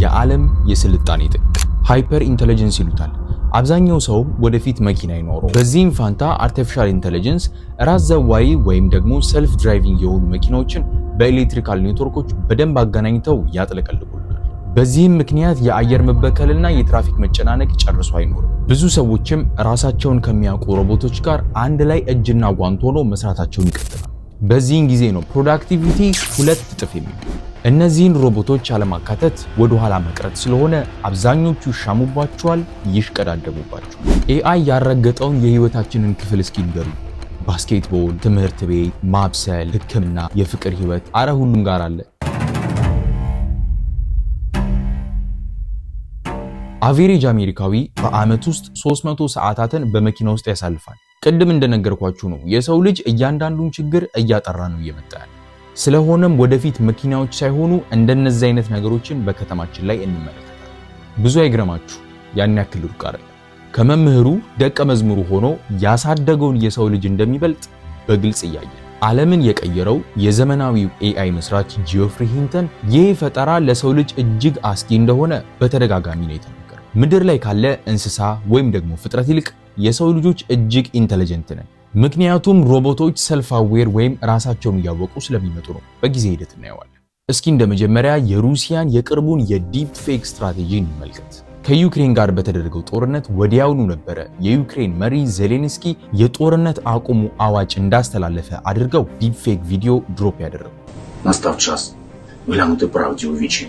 የዓለም የስልጣኔ ጥግ hyper intelligence ይሉታል። አብዛኛው ሰው ወደፊት መኪና አይኖረው። በዚህም ፋንታ artificial intelligence ራስ ዘዋሪ ወይም ደግሞ self driving የሆኑ መኪናዎችን በ electrical network ኦች በደንብ አገናኝተው ያጥለቀልቁልናል። በዚህም ምክንያት የአየር መበከልና የትራፊክ መጨናነቅ ጨርሶ አይኖርም። ብዙ ሰዎችም ራሳቸውን ከሚያውቁ ሮቦቶች ጋር አንድ ላይ እጅና ጓንት ሆኖ መስራታቸውን ይቀጥላል። በዚህን ጊዜ ነው productivity 2 እጥፍ የሚሆነው። እነዚህን ሮቦቶች አለማካተት ወደ ኋላ መቅረት ስለሆነ አብዛኞቹ ይሻሙባቸዋል፣ ይሽቀዳደሙባቸዋል። AI ያልረገጠውን የህይወታችንን ክፍል እስኪ ንገሩ። Basketball፣ ትምህርት ቤት፣ ማብሰል፣ ሕክምና፣ የፍቅር ህይወት፣ አረ ሁሉም ጋር አለ። Average አሜሪካዊ በአመት ውስጥ 300 ሰዓታትን በመኪና ውስጥ ያሳልፋል። ቅድም እንደነገርኳችሁ ነው፣ የሰው ልጅ እያንዳንዱን ችግር እያጠራ ነው እየመጣ ያለ። ስለሆነም ወደፊት መኪናዎች ሳይሆኑ እንደነዚህ አይነት ነገሮችን በከተማችን ላይ እንመለከታለን። ብዙ አይግረማችሁ፣ ያን ያክል ሩቅ አይደለም። ከመምህሩ ደቀ መዝሙሩ ሆኖ ያሳደገውን የሰው ልጅ እንደሚበልጥ በግልጽ እያየ ዓለምን የቀየረው የዘመናዊው AI መስራች ጂኦፍሪ ሂንተን ይህ ፈጠራ ለሰው ልጅ እጅግ አስጊ እንደሆነ በተደጋጋሚ ነው የተናገረው። ምድር ላይ ካለ እንስሳ ወይም ደግሞ ፍጥረት ይልቅ የሰው ልጆች እጅግ intelligent ነን። ምክንያቱም ሮቦቶች self aware ወይም ራሳቸውን እያወቁ ስለሚመጡ ነው። በጊዜ ሂደት እናየዋለን። እስኪ እንደ መጀመሪያ የሩሲያን የቅርቡን የ deep fake strategy እንመልከት። ከዩክሬን ጋር በተደረገው ጦርነት ወዲያውኑ ነበረ የዩክሬን መሪ ዜሌንስኪ የጦርነት አቁሙ አዋጅ እንዳስተላለፈ አድርገው deep fake ቪዲዮ drop ያደረጉ። Настав час глянути правді у вічі.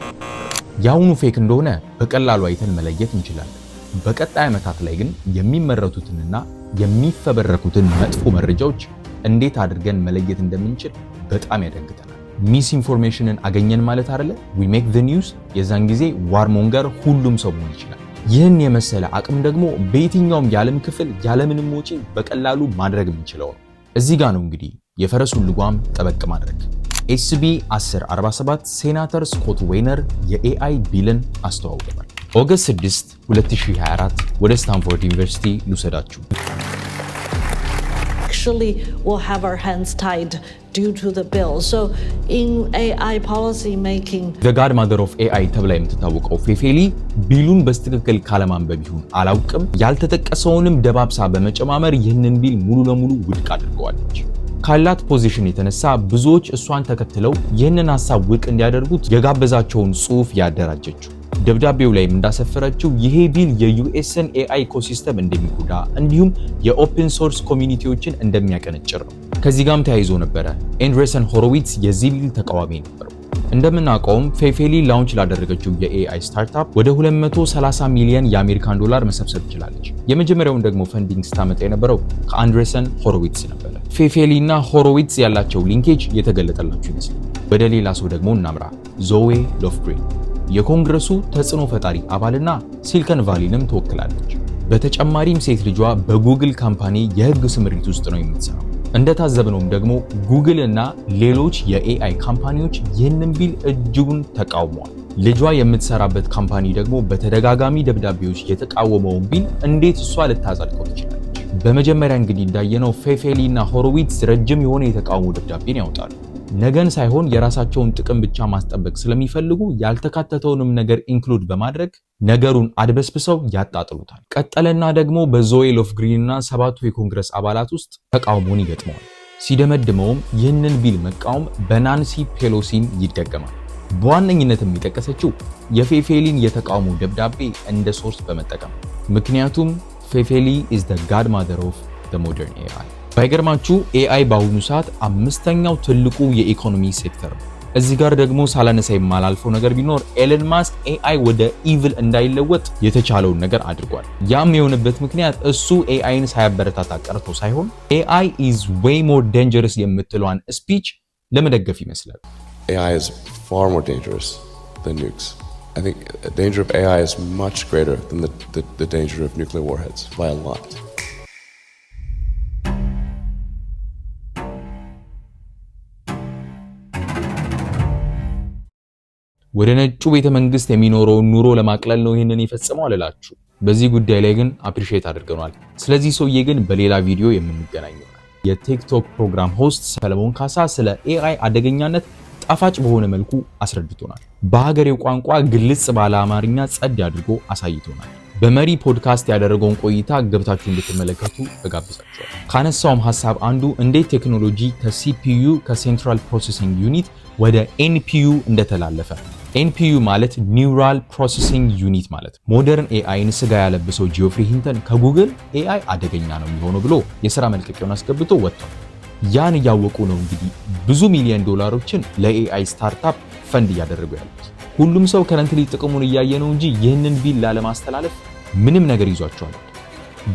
የአሁኑ fake እንደሆነ በቀላሉ አይተን መለየት እንችላለን። በቀጣይ ዓመታት ላይ ግን የሚመረቱትንና የሚፈበረኩትን መጥፎ መረጃዎች እንዴት አድርገን መለየት እንደምንችል በጣም ያዳግተናል። Misinformation ን አገኘን ማለት አይደለ? We make the news። የዛን ጊዜ warmonger ሁሉም ሰው መሆን ይችላል። ይህን የመሰለ አቅም ደግሞ በየትኛውም የዓለም ክፍል ያለምንም ወጪ በቀላሉ ማድረግ የምንችለው ነው። እዚህ ጋር ነው እንግዲህ የፈረሱን ልጓም ጠበቅ ማድረግ። SB 1047 ሴናተር ስኮት ዌነር የ AI bill ን አስተዋውቀዋል። August 6 2024 ወደ ስታንፎርድ ዩኒቨርሲቲ ልውሰዳችሁ። Actually will have our hands tied due to the bill. So in AI policy making, The godmother of AI ተብላ የምትታወቀው ፌፌ ሊ bill ኡን በትክክል ካለማንበብ ይሁን አላውቅም፣ ያልተጠቀሰውንም ደባብሳ በመጨማመር ይህንን bill ሙሉ ለሙሉ ውድቅ አድርገዋለች። ካላት position የተነሳ ብዙዎች እሷን ተከትለው ይህንን ሀሳብ ውድቅ እንዲያደርጉት የጋበዛቸውን ጽሑፍ ያደራጀችው። ደብዳቤው ላይም እንዳሰፈረችው ይሄ bill የ US ን AI ecosystem እንደሚጎዳ እንዲሁም የ open source community ዎችን እንደሚያቀነጭር ነው። ከዚህ ጋርም ተያይዞ ነበረ Andreessen Horowitz የዚህ bill ተቃዋሚ ነበረው። እንደምናውቀውም ፌፌ ሊ launch ላደረገችው የ AI startup ወደ 230 ሚሊዮን የአሜሪካን ዶላር መሰብሰብ ችላለች። የመጀመሪያውን ደግሞ funding ስታመጣ የነበረው ከ Andreessen Horowitz ነበረ። ፌፌ ሊ እና Horowitz ያላቸው linkage የተገለጠላችሁ ይመስላል። ወደ ሌላ ሰው ደግሞ እናምራ። ዞዌ ሎፍግሪን የኮንግረሱ ተጽዕኖ ፈጣሪ አባልና ሲሊከን ቫሊንም ትወክላለች። በተጨማሪም ሴት ልጇ በ Google company የህግ ስምሪት ውስጥ ነው የምትሰራው። እንደታዘብነውም ደግሞ ጉግል እና ሌሎች የ AI company ዎች ይህንን bill እጅጉን ተቃውመዋል። ልጇ የምትሰራበት company ደግሞ በተደጋጋሚ ደብዳቤዎች የተቃወመውን bill እንዴት እሷ ልታጸድቀው ትችላለች? በመጀመሪያ እንግዲህ እንዳየነው ፌፌ ሊ እና ሆሮዊትስ ረጅም የሆነ የተቃውሞ ደብዳቤን ያወጣሉ። ነገን ሳይሆን የራሳቸውን ጥቅም ብቻ ማስጠበቅ ስለሚፈልጉ ያልተካተተውንም ነገር include በማድረግ ነገሩን አድበስብሰው ያጣጥሉታል። ቀጠለና ደግሞ በዞዌ ሎፍግሪን እና ሰባቱ የኮንግረስ አባላት ውስጥ ተቃውሞን ይገጥመዋል። ሲደመድመውም ይህንን bill መቃወም በናንሲ ፔሎሲም ይደገማል። በዋነኝነት የሚጠቀሰችው የፌፌ ሊን የተቃውሞ ደብዳቤ እንደ source በመጠቀም፣ ምክንያቱም ፌፌ ሊ is the godmother of the modern AI። ባይገርማችሁ AI በአሁኑ ሰዓት አምስተኛው ትልቁ የኢኮኖሚ ሴክተር ነው። እዚህ ጋር ደግሞ ሳላነሳ የማላልፈው ነገር ቢኖር ኤለን ማስክ AI ወደ evil እንዳይለወጥ የተቻለውን ነገር አድርጓል። ያም የሆነበት ምክንያት እሱ AI ን ሳያበረታታ ቀርቶ ሳይሆን "AI is way more dangerous" የምትለዋን speech ለመደገፍ ይመስላል። AI is far more dangerous than nukes. I think the danger of AI is much greater than the danger of nuclear warheads by a lot. ወደ ነጩ ቤተ መንግስት የሚኖረውን ኑሮ ለማቅለል ነው ይህንን የፈጸመው አልላችሁ። በዚህ ጉዳይ ላይ ግን appreciate አድርገናል። ስለዚህ ሰውዬ ግን በሌላ ቪዲዮ የምንገናኝ ይሆናል። የ TikTok ፕሮግራም host ሰለሞን ካሳ ስለ AI አደገኛነት ጣፋጭ በሆነ መልኩ አስረድቶናል። በሀገሬው ቋንቋ ግልጽ ባለ አማርኛ ጸድ አድርጎ አሳይቶናል። በመሪ ፖድካስት ያደረገውን ቆይታ ገብታችሁ እንድትመለከቱ እጋብዛችኋለሁ። ካነሳውም ሀሳብ አንዱ እንዴት ቴክኖሎጂ ከ CPU፣ ከ central processing unit፣ ወደ NPU እንደተላለፈ። NPU ማለት neural processing unit ማለት። Modern AI ን ስጋ ያለበሰው ጂኦፍሪ ሂንተን ከጉግል AI አደገኛ ነው የሚሆነው ብሎ የስራ መልቀቂያውን አስገብቶ ወጥቷል። ያን እያወቁ ነው እንግዲህ ብዙ ሚሊዮን ዶላሮችን ለ AI startup fund እያደረጉ ያሉት። ሁሉም ሰው currently ጥቅሙን እያየ ነው እንጂ ይህንን bill ላለማስተላለፍ ምንም ነገር ይዟቸዋል።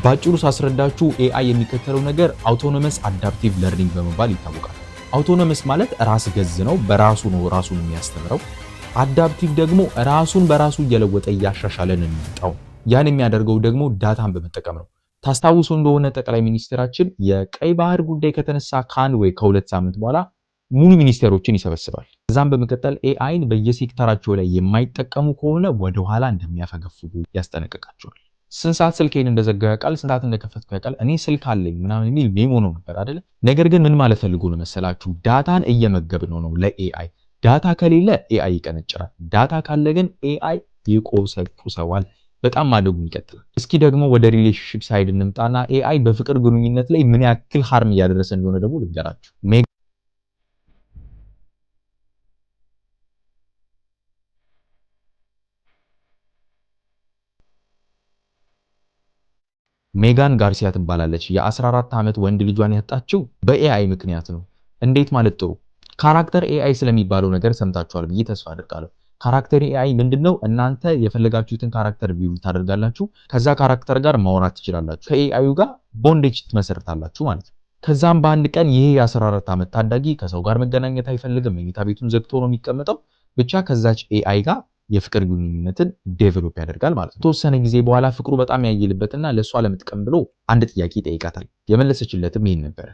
ባጭሩ ሳስረዳችሁ AI የሚከተለው ነገር autonomous adaptive learning በመባል ይታወቃል። Autonomous ማለት ራስ ገዝ ነው፣ በራሱ ነው ራሱን የሚያስተምረው። Adaptive ደግሞ ራሱን በራሱ እየለወጠ እያሻሻለ ነው የሚመጣው። ያን የሚያደርገው ደግሞ data ን በመጠቀም ነው። ታስታውሱ እንደሆነ ጠቅላይ ሚኒስትራችን የቀይ ባህር ጉዳይ ከተነሳ ከ1 ወይ ከ2 ሳምንት በኋላ ሙሉ ሚኒስቴሮችን ይሰበስባል። ከዛም በመቀጠል AI ን በየሴክተራቸው ላይ የማይጠቀሙ ከሆነ ወደኋላ እንደሚያፈገፍጉ ያስጠነቅቃቸዋል። ስንት ሰዓት ስልኬን እንደዘጋው ያውቃል፣ ስንት ሰዓት እንደከፈትኩ ያውቃል። እኔ ስልክ አለኝ ምናምን የሚል meme ሆኖ ነበር አይደለ? ነገር ግን ምን ማለት ፈልጎ ነው መሰላችሁ? Data ን እየመገብን ነው ለ AI። Data ከሌለ AI ይቀነጭራል። Data ካለ ግን AI ይቆሰቁሰዋል። በጣም ማደጉን ይቀጥላል። እስኪ ደግሞ ወደ relationship side እንምጣና AI በፍቅር ግንኙነት ላይ ምን ያክል harm እያደረሰ እንደሆነ ደግሞ ልንገራችሁ። ሜጋን ጋርሲያ ትባላለች። የ14 ዓመት ወንድ ልጇን ያጣችው በ AI ምክንያት ነው። እንዴት ማለት? ጥሩ፣ character AI ስለሚባለው ነገር ሰምታችኋል ብዬ ተስፋ አድርጋለሁ። Character AI ምንድነው? እናንተ የፈለጋችሁትን character build ታደርጋላችሁ። ከዛ character ጋር ማውራት ትችላላችሁ። ከ AI ዩ ጋር bondage ትመሰርታላችሁ ማለት ነው። ከዛም በአንድ ቀን ይሄ የ14 ዓመት ታዳጊ ከሰው ጋር መገናኘት አይፈልግም። መኝታ ቤቱን ዘግቶ ነው የሚቀመጠው። ብቻ ከዛች AI ጋር የፍቅር ግንኙነትን develop ያደርጋል ማለት ነው። ከተወሰነ ጊዜ በኋላ ፍቅሩ በጣም ያይልበትና ለእሷ ለመጥቀም ብሎ አንድ ጥያቄ ይጠይቃታል። የመለሰችለትም ይህን ነበረ።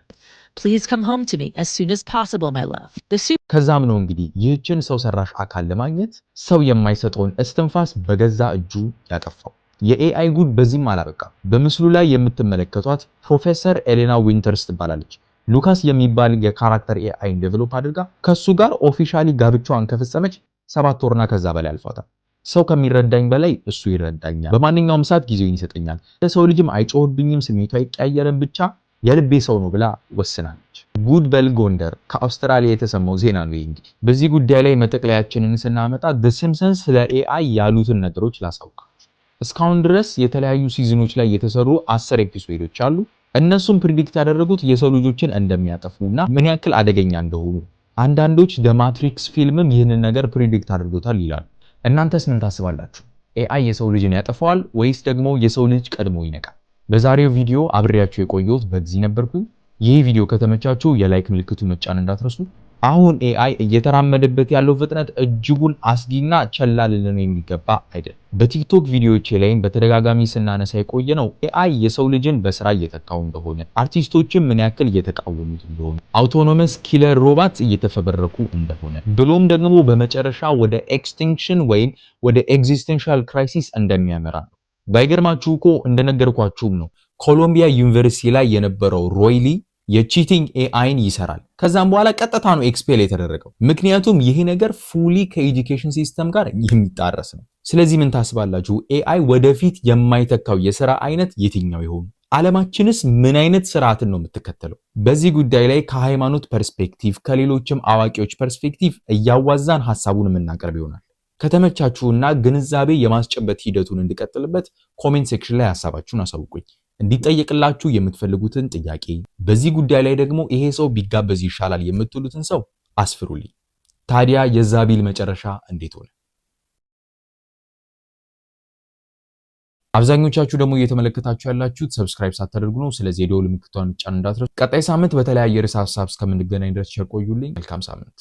Please come home to me as soon as possible, my love. The ከዛም ነው እንግዲህ ይህችን ሰው ሰራሽ አካል ለማግኘት ሰው የማይሰጠውን እስትንፋስ በገዛ እጁ ያጠፋው። የ AI ጉድ በዚህም አላበቃም። በምስሉ ላይ የምትመለከቷት ፕሮፌሰር ኤሌና ዊንተርስ ትባላለች። ሉካስ የሚባል የ character AI ን develop አድርጋ ከሱ ጋር officially ጋብቻዋን ከፈጸመች 7 ወርና ከዛ በላይ አልፏታል። ሰው ከሚረዳኝ በላይ እሱ ይረዳኛል። በማንኛውም ሰዓት ጊዜውን ይሰጠኛል። ለሰው ልጅም አይጮህብኝም፣ ስሜቱ አይቀያየርም፣ ብቻ የልቤ ሰው ነው ብላ ወስናለች። ጉድ በል ጎንደር! ከአውስትራሊያ የተሰማው ዜና ነው እንግዲህ። በዚህ ጉዳይ ላይ መጠቅለያችንን ስናመጣ The Simpsons ስለ AI ያሉትን ነገሮች ላሳውቃችሁ። እስካሁን ድረስ የተለያዩ season ኦች ላይ የተሰሩ 10 episode ኦች አሉ። እነሱም predict ያደረጉት የሰው ልጆችን እንደሚያጠፉ እና ምን ያክል አደገኛ እንደሆኑ። አንዳንዶች The Matrix ፊልምም ይህንን ነገር predict አድርጎታል ይላሉ። እናንተስ ምን ታስባላችሁ? AI የሰው ልጅን ያጠፋዋል ወይስ ደግሞ የሰው ልጅ ቀድሞ ይነቃል? በዛሬው ቪዲዮ አብሬያችሁ የቆየሁት በዚህ ነበርኩኝ። ይህ ቪዲዮ ከተመቻችሁ የ like ምልክቱ መጫን እንዳትረሱ። አሁን AI እየተራመደበት ያለው ፍጥነት እጅጉን አስጊና ቸላ ልንለው የሚገባ አይደለም። በቲክቶክ ቪዲዮዎቼ ላይም በተደጋጋሚ ስናነሳ የቆየ ነው AI የሰው ልጅን በስራ እየተካው እንደሆነ፣ አርቲስቶችም ምን ያክል እየተቃወሙት እንደሆነ፣ autonomous killer robot እየተፈበረኩ እንደሆነ፣ ብሎም ደግሞ በመጨረሻ ወደ extinction ወይም ወደ existential crisis እንደሚያመራ ነው። ባይገርማችሁ እኮ እንደነገርኳችሁም ነው፣ ኮሎምቢያ ዩኒቨርሲቲ ላይ የነበረው ሮይ ሊ የ cheating AI ን ይሰራል። ከዛም በኋላ ቀጥታ ነው expel የተደረገው። ምክንያቱም ይሄ ነገር fully ከ education system ጋር የሚጣረስ ነው። ስለዚህ ምን ታስባላችሁ? AI ወደፊት የማይተካው የስራ አይነት የትኛው ይሆን? ዓለማችንስ ምን አይነት ስርዓትን ነው የምትከተለው? በዚህ ጉዳይ ላይ ከሃይማኖት perspective፣ ከሌሎችም አዋቂዎች perspective እያዋዛን ሀሳቡን የምናቀርብ ይሆናል። ከተመቻችሁና ግንዛቤ የማስጨበጥ ሂደቱን እንድቀጥልበት comment section ላይ ሀሳባችሁን አሳውቁኝ። እንዲጠየቅላችሁ የምትፈልጉትን ጥያቄ፣ በዚህ ጉዳይ ላይ ደግሞ ይሄ ሰው ቢጋበዝ ይሻላል የምትሉትን ሰው አስፍሩልኝ። ታዲያ የዛ bill መጨረሻ እንዴት ሆነ? አብዛኞቻችሁ ደግሞ እየተመለከታችሁ ያላችሁት subscribe ሳታደርጉ ነው። ስለዚህ የደወል ምልክቷን መጫን እንዳትረሱ። ቀጣይ ሳምንት በተለያየ ርዕሰ ሀሳብ እስከምንገናኝ ድረስ ቸር ቆዩልኝ። መልካም ሳምንት።